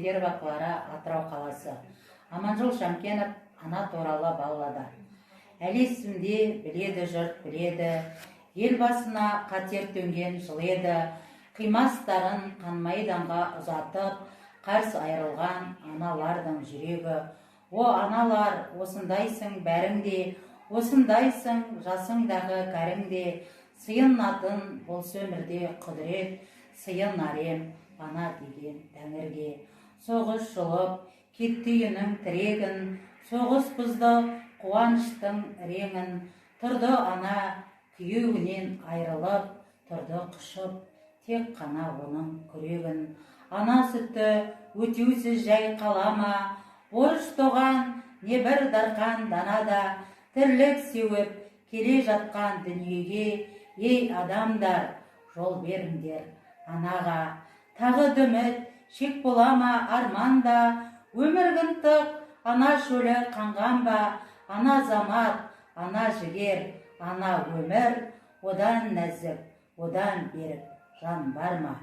Искендерова Клара, Атырау қаласы. Аманжол Шәмкенов, «Ана туралы баллада». Әлі есімде, біледі жұрт, біледі, ел басына қатер төнген жыл еді. Қимастарын қан майданға ұзатып, қарс айырылған аналардың жүрегі. О, аналар, осындайсың бәрің де, осындайсың жасыңдағы кәрің де. Сыйынатын болса өмірде құдірет, сыйынар ем ана деген тәңірге. Соғыс жұлып кетті үйінің тірегін, соғыс бұзды қуаныштың реңін. Тұрды ана күйеуінен айырылып, тұрды құшып тек қана оның күрегін. Ана сүті өтеусіз жай қала ма? Борыш тоған небір дарқан данада тірлік сеуіп келе жатқан дүниеге. Ей, адамдар, жол беріңдер анаға. Тағы да үміт шек бола ма арманда? Өмір қынтық, ана шөлі қанған ба? Ана замат, ана жігер, ана өмір. Одан нәзік, одан берік жан бар ма?